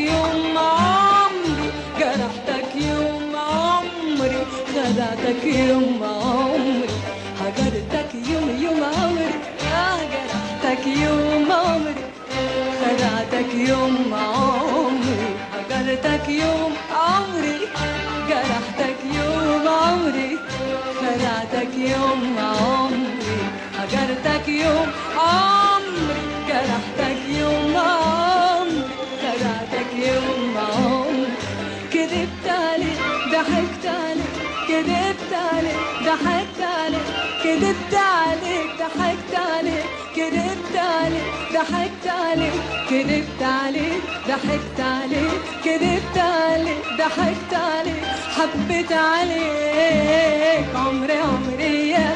يوم عمري، جرحتك يوم عمري، خدعتك يوم عمري، هجرتك يوم يوم عمري، جرحتك يوم عمري، خدعتك يوم عمري، هجرتك يوم عمري، جرحتك يوم عمري، خدعتك يوم عمري، هجرتك يوم عمري، جرحتك يوم عمري، خدعتك يوم عمري، كذبت عليك ضحكت عليك، كذبت عليك ضحكت عليك، كذبت عليك ضحكت عليك، كذبت عليك ضحكت عليك، كذبت عليك ضحكت عليك، كذبت عليك ضحكت عليك، حبيت عليك عمري عمري يا